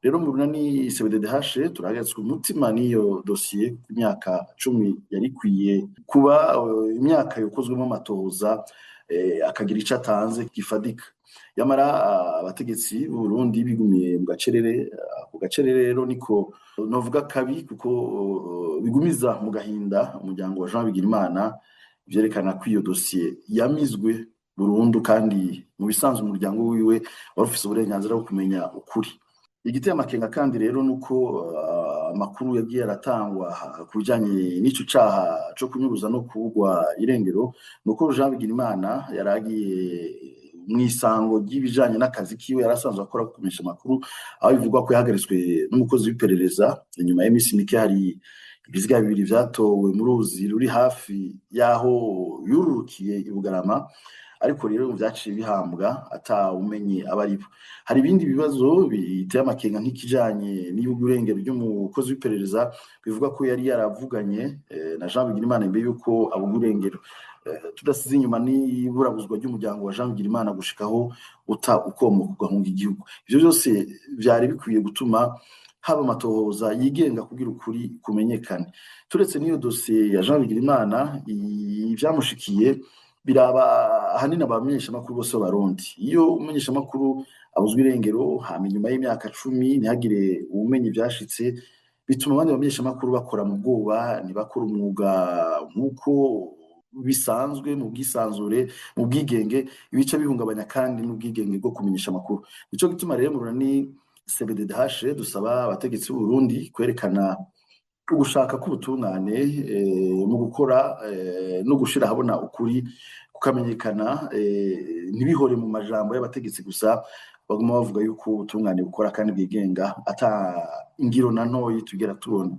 Rero mu runani CBDDH turahagaritswe umutima n'iyo dosiye ku myaka 10 yari ikwiye kuba imyaka yokozwemo amatohoza, akagira ico atanze gifadika. Yamara abategetsi b'u Burundi bigumiye mu gacerere. Ako gacerere rero niko novuga kabi, kuko bigumiza mu gahinda umuryango wa Jean Bigirimana, vyerekana ko iyo dosiye yamizwe burundu, kandi mu bisanzwe umuryango wiwe wari ufise uburenganzira bwo kumenya ukuri. Igiteye amakenga kandi rero nuko amakuru yagiye aratangwa ku bijanye n'ico caha co kunyuruza no kugwa irengero, nuko Jean Bigirimana yaragiye mw'isango ry'ibijanye n'akazi kiwe yari asanzwe akora kumenyesha amakuru, aho bivugwa ko yahagaritswe n'umukozi w'iperereza. Inyuma y'iminsi mike hari ibiziga bibiri vyatowe mu ruzi ruri hafi y'aho yururukiye i Bugarama, ariko rero vyaciye bihambwa atawumenye abo aribo. Hari ibindi bibazo biteye amakenga nk'ikijanye n'iburengero ry'umukozi w'iperereza bivuga ko yari yaravuganye na Jean Bigirimana imbere yuko abugwa irengero. Tudasize inyuma n'iburabuzwa ry'umuryango wa Jean Bigirimana gushikaho uta ukomoka ugahunga igihugu. Ivyo vyose vyari bikwiye gutuma haba amatohoza yigenga kugira ukuri kumenyekane. Turetse n'iyo dosiye ya Jean Bigirimana, ivyamushikiye biraba ahanini abamenyeshamakuru bose b'Abarundi. Iyo umumenyeshamakuru abuzwa irengero hama inyuma y'imyaka 10 ntihagire uwumenya ivyashitse, bituma abandi bamenyeshamakuru bakora mu bwoba, ntibakora umwuga nk'uko bisanzwe, mu bwisanzure, mu bwigenge, ibice bihungabanya kandi n'ubwigenge bwo kumenyesha amakuru. Nico gituma rero mu runani CBDDH dusaba abategetsi b'u Burundi kwerekana ugushaka k'ubutungane mu gukora no gushira ahabona ukuri kukamenyekana, ntibihore mu majambo y'abategetsi gusa baguma bavuga yuko ubutungane bukora kandi bwigenga, ata ingiro na ntoyi tugera tubona.